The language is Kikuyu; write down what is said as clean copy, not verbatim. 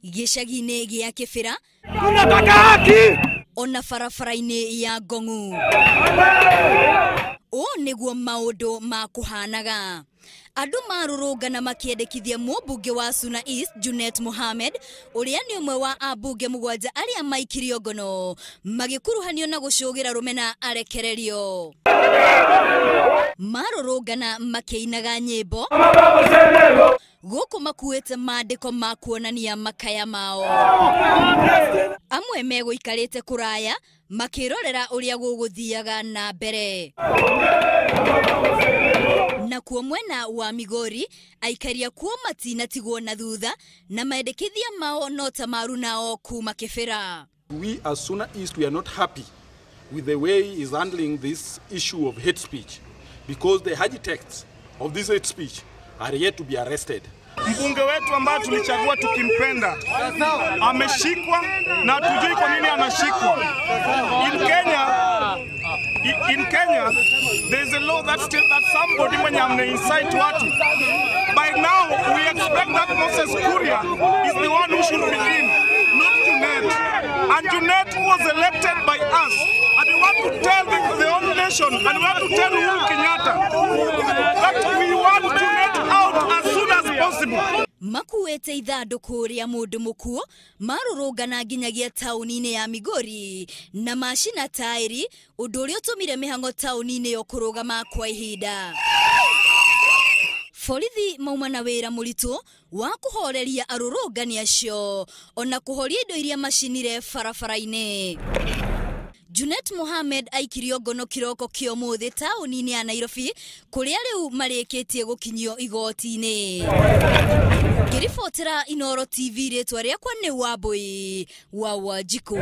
Gĩcagi-inĩ gĩa Kĩbĩra, Tunataka haki. Ona barabara-inĩ ya Ngong'u. Ũũ nĩguo maũndũ makũhanaga. Andũ marũrũngana makĩendekithia mũmbunge wa Suna East Junet Mohamed, ũrĩa nĩ ũmwe wa ambunge 7 arĩa maikirio ngono magĩkuruhanio na gũcũgĩra rũmena arekererio. Marũrũngana makĩinaga nyĩmbo gũkũ makuĩte maandĩko ma kuonania makaya mao. Amwe megũikarĩte kũraya makĩrorera ũrĩa gũgũthiaga na mbere. Nakuo mwena wa Migori, aikaria kuo matinatigwo na thutha na mendekithia mao no ta marunao kuma Kĩbĩra. We as Suna East, we are not happy with the way he is handling this issue of hate speech, because the architects of this hate speech are yet to be arrested. Mbunge wetu ambaye tulichagua tukimpenda ameshikwa na tujui kwa nini anashikwa. In Kenya there is a law that states that somebody mwenye ame incite watu. By now we expect that Moses Kuria is the one who should be in, not Junet. And Junet was elected by us. And we want to tell the whole nation, and we want to tell Uhuru Kenyatta that we want Junet out as soon as possible. Makuĩte ithandũkũ rĩa mũndũ mũkuũ marũrũngana nginyagia taũni-inĩ ya Migori na macina taĩri, ũndũ ũrĩa ũtũmire mĩhang'o taũni-inĩ ĩyo kũrũgama kwa ihinda. Borithi mauma na wĩra mũritũ wa kũhoreria arũrũngani acio ona kũhoria indo iria macinire barabara-inĩ. Junet Mohamed aikirio ngono kĩroko kĩa ũmũthĩ taũni-inĩ ya Nairobi, kũrĩa rĩu marĩkĩtie gũkinyio igoti-inĩ. Ngĩribotera Inooro TV, rĩtwa rĩakwa nĩ Wambui wa Wanjikũ.